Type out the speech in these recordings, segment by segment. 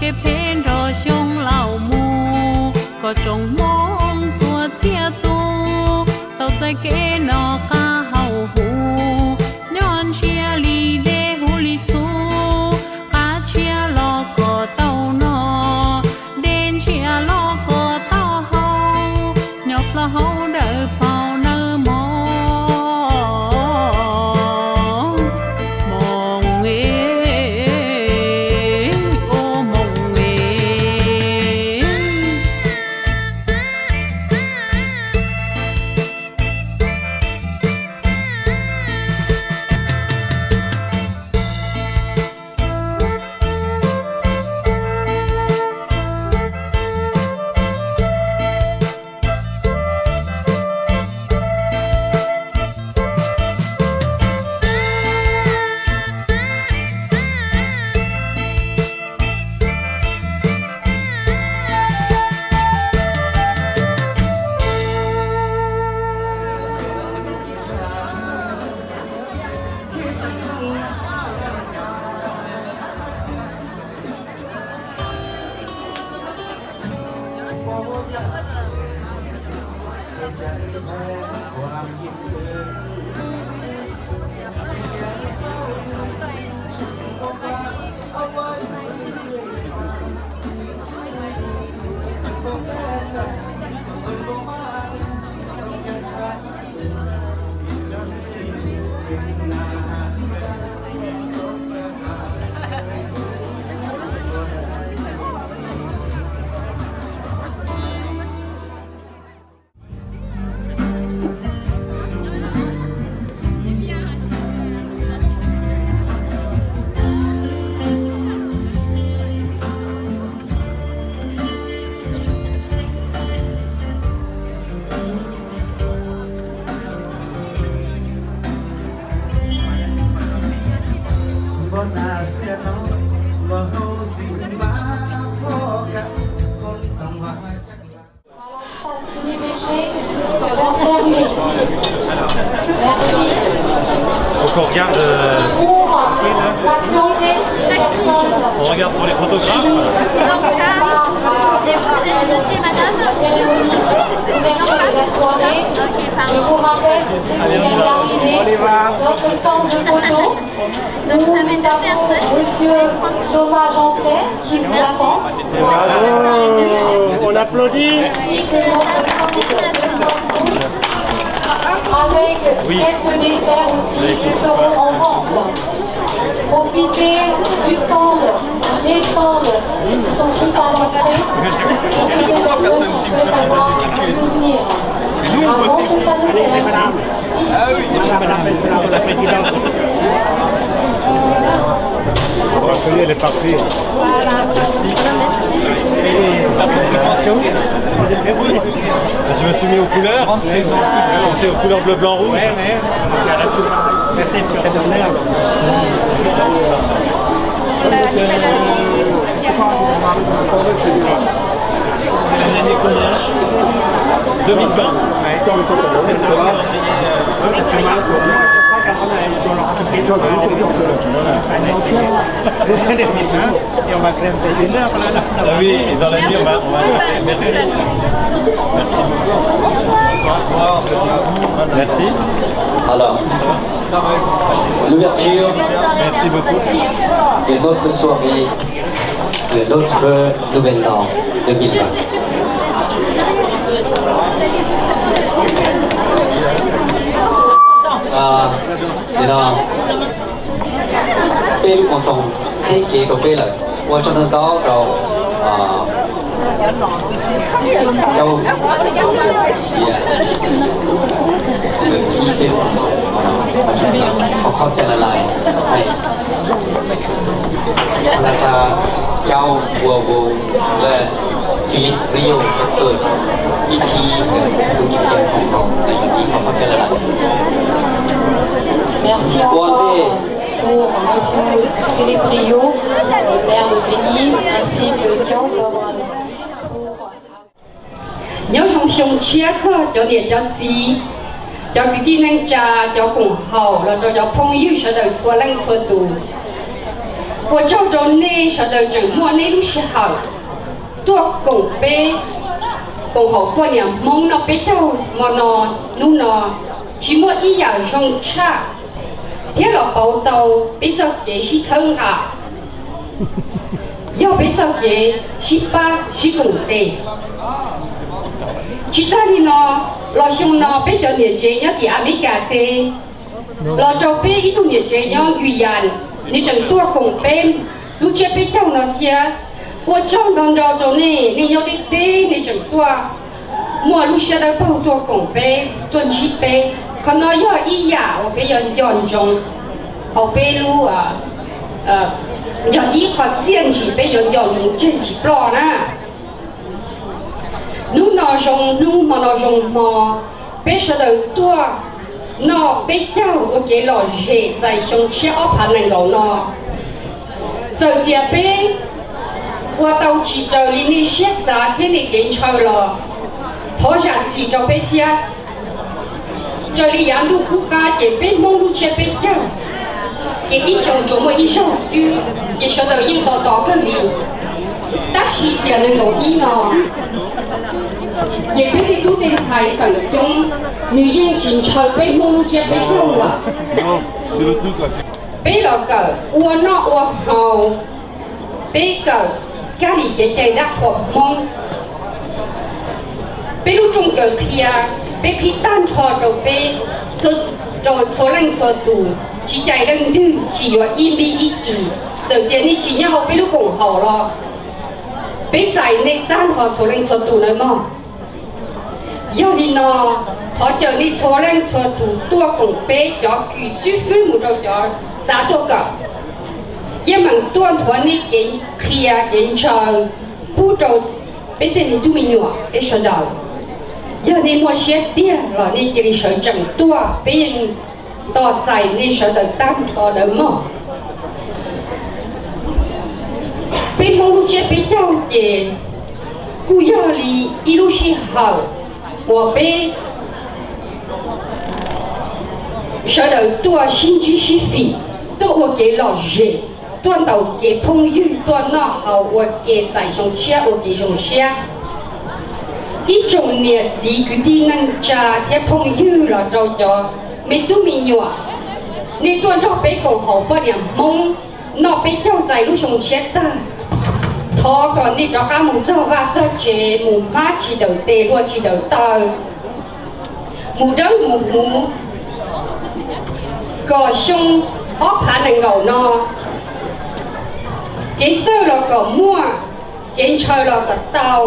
Kev phem nrog xyoo laus mus, kom tsoom Hmoob txhua txhia tus tau txais kev noj qab haus huv, nyob ntsiag li dej huv li txhuv, qab tshiab los kom tau noj, dej ntsiag los kom tau haus, nyob plaub hau dawm paug nawb mog. Moos e, o moos e. Faut qu'on regarde, euh, on regarde pour les photographes. Je vous rappelle que ceux qui viennent d'arriver, notre stand de photo, où nous avons Monsieur Thomas Janssen qui vous attend. Bravo, on applaudit. Ainsi que notre stand de boissons, avec quelques desserts aussi qui seront en vente. Profitez du stand, des stands qui sont juste à l'entrée. Pour toutes les personnes qui souhaitent avoir un souvenir. Avant que ça ne ferme. Bon, ça y est, elle est partie. Voilà. Merci. Et la présentation. Je me suis mis aux couleurs. C'est aux couleurs bleu, blanc, rouge. Ouais, ouais. Merci pour cet honneur. C'est l'année combien ? Deux mille vingt. Et on va faire une heure là, là. Ah oui, dans la vie, on va, on va. Merci. Merci beaucoup. Merci. Alors, l'ouverture. Merci beaucoup. De notre soirée de notre Nouvel An deux mille vingt. Nim no peb lub Koom Xoos qhib kev rau peb lawm, ua tsaug ntau ntau rau Cau, qhov khob ca la lais, la ta Cau ua vau lawm, Philip Rio Harper, ib thib tus ncig ceg hauv hauv, ib qhov khob ca la lais. Merci encore pour Monsieur Philippe Rio, le maire de Vimy, ainsi que Cau Corona. Nyob zoo xyoo tshiab txog cov niam cov txiv, cov kwv tij neej tsa, cov koom haum los rau cov phooj ywg sawv daws txhua leej txhua tus. Ua tsaug rau nej sawv daws tseem muaj nej lub sij hawm tuaj koom peb, koom haum poj niam Hmoob noj peb caug hmo no, hnub no tsis muaj ib yam zoo tshaj thiab los pauv tau peb txoj kev sib txhawb nqa, yog peb txoj kev sib pab sib koom tes. Tsis tag li no, los xyoo no peb cov niam tsev nyob tim Amelikas teb los rau peb ib tug niam tsev nyob Guyana, nws tseem tuaj koom peb lub tsiab peb caug no thiab. Ua tsaug ntau ntau rau nej, nej nyob deb deb nej tseem tuaj muaj lub siab dawb paug tuaj koom peb, tuaj ntsib peb. Qhov no yog ib yam uas peb yuav nco ntsoov hauv peb lub, yog ib qho txiaj ntsim peb yuav nco ntsoov tseg tsis ploj na. Hnub no zoo hnub, hmo no zoo hmo, peb sawv daws tuaj noj peb caug ua kev lom zem txais xyoo tshiab ob phav nees nkaum no. Txawm tias peb ua tau tsis raws li nej siab xav thiab nej kev ntshaw los thov zam txim rau peb thiab. Raws li yav ntuj qub qab ces peb Hmoob lub tsiab peb caug ces ib xyoos tsuas muaj ib zaug xwb, ces sawv daws yeej tos tos kawg li. Tab sis tiam nees nkaum ib no ces peb tej tub tej ntxhais feem coob nws yeej tsis ntshaw peb Hmoob lub tsiab peb caug lawm. Peb los kawm ua noj ua haus, peb kawm kab lis kev cai dab qhuas Hmoob. Peb lub rooj kawm qhia, peb qhib tag nrho rau peb, rau txhua leej txhua tus, tsis cais leej twg tsis yuav ib npib ib kis. Txawm tias nej tsis nyob hauv peb lub koom haum los peb txais nej tag nrho txhua leej txhua tus nawb mog. Yog li no, thov caw nej txhua leej txhua tus tuaj koom peb cov kws xib fwb mus rau cov xav tuaj kawm, yeej meem tuaj nthuav nej kev qhia kev ntshaw pub rau peb tej me tub me nyuam peb sawv daws. Yog nej muaj siab tiag los nej cia li sawv tsees tuaj, peb yeej tos txais nej sawv daws tag nrho nawb mog. Peb Hmoob lub tsiab peb caug ces kuj yog li ib lub sij hawm uas peb sawv daws tuaj sib ntsib sib fim, tuaj ua kev lom zem, tuaj ntaus kev phooj ywg, tuaj noj haus ua ke txais xyoo tshiab ua kev zoo siab. Ib tsoom niam txiv kwv tij neej tsa thiab phooj ywg los rau cov me tub me nyuam, nej tuaj nrog peb koom haum poj niam Hmoob noj peb caug txais lub xyoo tshiab tag, thov kom nej rov qab mus txog vaj txog tsev, mus hmab tsis daws tes, hlua tsis daws taw, mus dawb mus huv, kom xyoo ob phav nees nkaum no kev txawj los kom muaj, kev ntshaw los kom tau,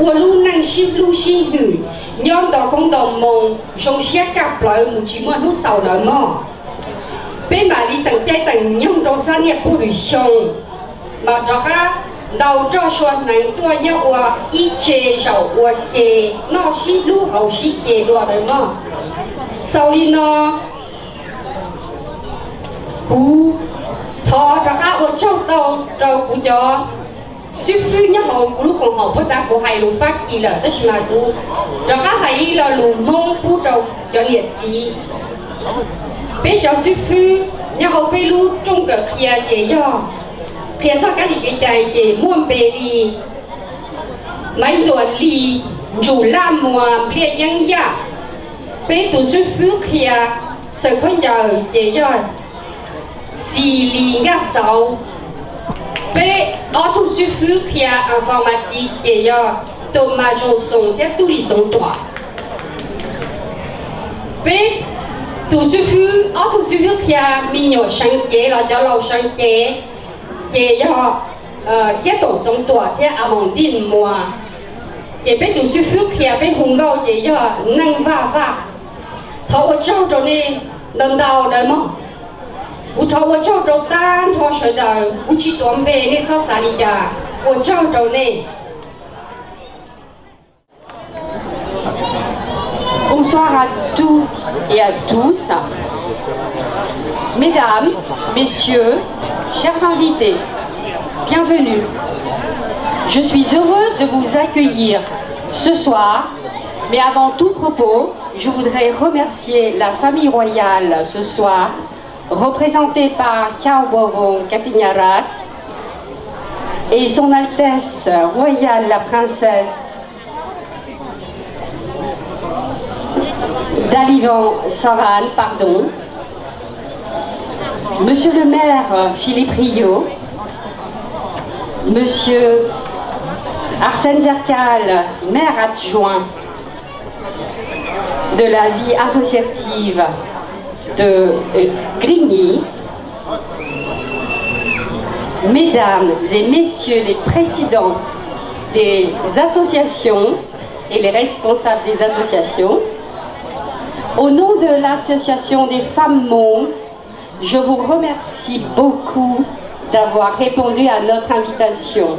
ua lub neej sib hlub sib hwm, nyob nto koob nto moo, zoo siab kaj plawv mus tsis muaj hnub xaus lawm mog. Peb mam li teem caij teem nyoog rau sab niaj pug lwm xyoo, mam rov qab ntaus roj sua hneev tuaj nyob ua ib tse zaum ua ke, noj sib hlub haus sib ce dua lawm mog. Xaus li no, kuv thov rov qab ua tsaug tau rau kuv cov xib fwb nyob hauv kuv lub koom haum. Puag ta kuv hais lus Fab Kis lawm, tab sis mas kuv rov qab hais ib lo lus Hmoob pub rau cov niam txiv. Peb cov xib fwb nyob hauv peb lub rooj kawm qhia ces yog qhia txog kab lis kev cai ces muaj npe li Maiv Ntxuam Lis, Ntsum Laj Muas, Npliaj Yeeb Yaj. Peb tus xib fwb qhia xaws khaub ncaws ces yog Xis Lis Nkaj Xauv. Peb ob tug xib fwb qhia informatic ces yog Tus Mas Zoo Xoos thiab Tub Lis Txoov Tuam. Peb tus xib fwb, ob tug xib fwb qhia me nyuam seev cev los cov laus seev cev ces yog Kiab Toom Txoov Tuam thiab A Moos Ntij Muas. Ces peb tus xib fwb qhia peb hu nkauj ces yog Neej Vaj Vaj. Thov ua tsaug rau nej ntau ntau nawb mog. Kuv thov ua tsaug rau tag nrho sawv daws, kuv tsis tuav npe nej txhob xav li cas, ua tsaug rau nej. Bonsoir à toutes et à tous. Mesdames, Messieurs, chers invités, bienvenue. Je suis heureuse de vous accueillir ce soir, mais avant tout propos, je voudrais remercier la famille royale ce soir représenté par Thiaw Bawrong Katinyarat et Son Altesse Royale la Princesse Dalivan Savan, pardon, Monsieur le maire Philippe Rio, Monsieur Arsène Zerkal, maire adjoint de la vie associative de euh, Grigny, Mesdames et Messieurs les présidents des associations et les responsables des associations, au nom de l'association des femmes Hmong, je vous remercie beaucoup d'avoir répondu à notre invitation.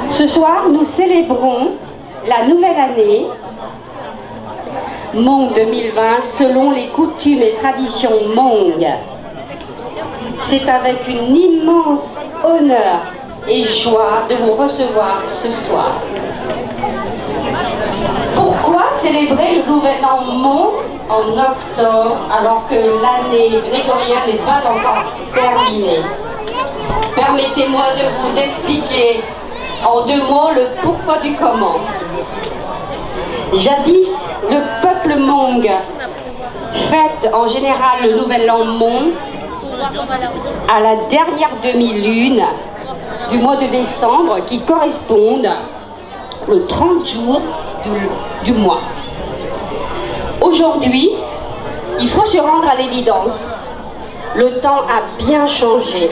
Ce soir, nous célébrons la nouvelle année Hmong deux mille vingt selon les coutumes et traditions Hmong. C'est avec une immense honneur et joie de vous recevoir ce soir. Pourquoi célébrer le nouvel an Hmong en octobre alors que l'année grégorienne n'est pas encore terminée ? Permettez-moi de vous expliquer en deux mots le pourquoi du comment. Jadis, le peuple Hmong fête en général le nouvel an Hmong à la dernière demi-lune du mois de décembre qui correspond le trente jours du, du mois. Aujourd'hui, il faut se rendre à l'évidence. Le temps a bien changé.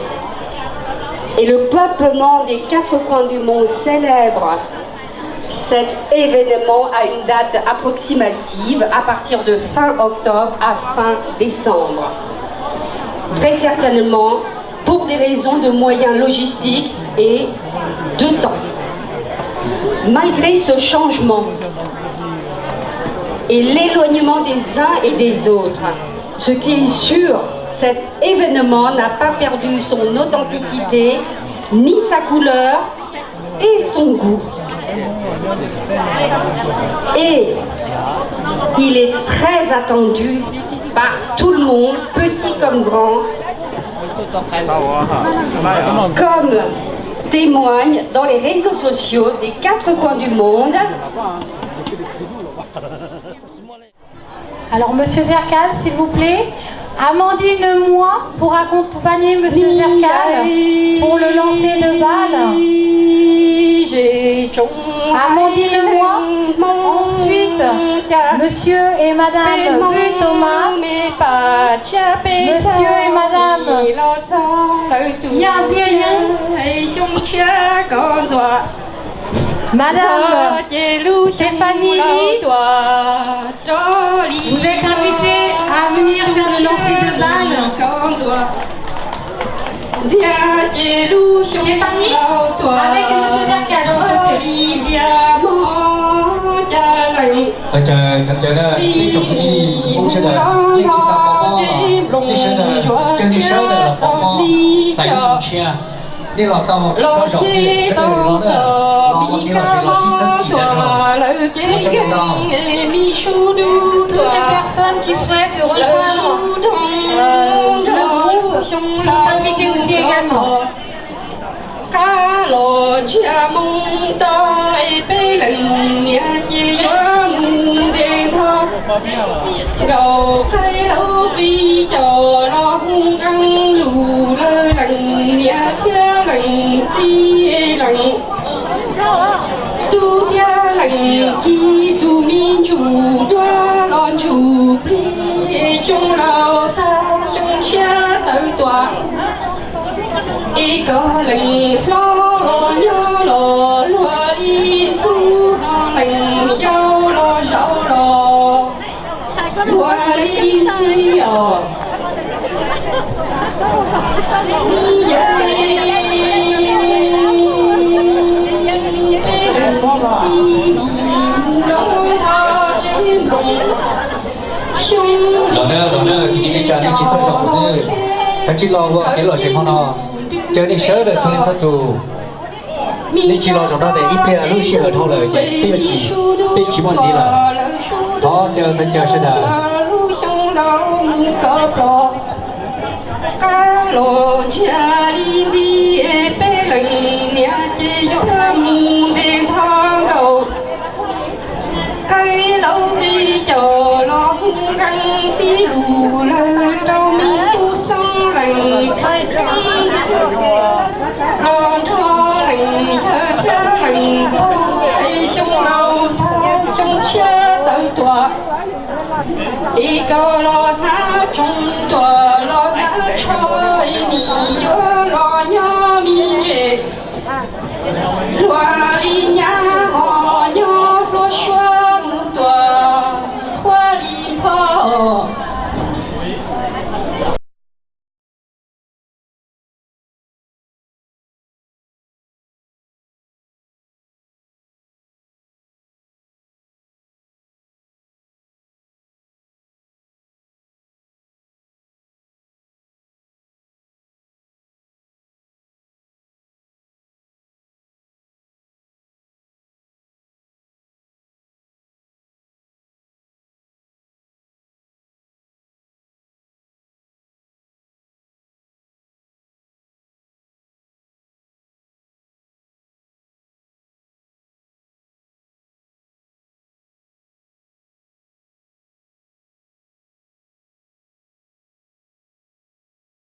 Et le peuplement des quatre coins du monde célèbre cet événement à une date approximative à partir de fin octobre à fin décembre. Très certainement pour des raisons de moyens logistiques et de temps. Malgré ce changement et l'éloignement des uns et des autres, ce qui est sûr, cet événement n'a pas perdu son authenticité, ni sa couleur, et son goût. Et il est très attendu par tout le monde, petit comme grand, comme témoignent dans les réseaux sociaux des quatre coins du monde. Alors, Monsieur Zerkal, s'il vous plaît. Amandine Moin pour accompagner Monsieur Zerkal pour le lancer de balle. Amandine Moin. Ensuite, Monsieur et Madame Vu Thomas. Monsieur et Madame Yang Bieyin. Madame Stéphanie Lee, vous êtes invitée à venir faire le lancer de balle. Stéphanie, avec Monsieur Zerkal, s'il te plaît. Thov caw, thov caw na, ib tsoom kwv tij Hmoob sawv daws, leej twg xav pov pob los nej sawv daws, caw nej sawv daws los pov pob, txais ib xyoo tshiab. Nej los tau tsis txhob zaum xwb, sawv daws los na, los ua ke los sib txhawb txim tas zog. Ua tsaug ntau. Toutes les personnes qui souhaitent rejoindre, euh, le groupe sont invitées aussi également. Qab los ntsiab moo tag es peb leej niam ces yuav mus nte ntag. Nkaus qaib laub qis coj los hu nqeeb lus, lawv leej niam thiab leej txiv, leej tub thiab leej kiv, tus me ntsuj duab los ntsuj plig, xyoo laus tag xyoo tshiab tawm tuaj. Es koj leej hlob los nyob los luag li ntxhub, leej yau los zaum los luag li ntxhib os. Los na, los na, kwv tij neej tsa, nej tsis txhob zaum xwb, kav tsij los ua kev lom zem hmo no. Caw nej sawv daws txhua leej txhua tus, nej tsis los zaum no ces ib pliag lub sij hawm dhau lawm ces peb yuav tsis, peb tsis muaj ntxiv lawm. Thov caw, thov caw sawv daws. Mus koj pom qab los ntsiag li nti, peb leej niam ces yuav mus nte nto nkaus. Qaib laus li caum los hu nqee tib lus lawm rau me tub xeeb leej txais xeeb ntsis, los nrog leej yawg thiab leej pog es xyoo laus tag xyoo tshiab tawm tuaj. Es koj los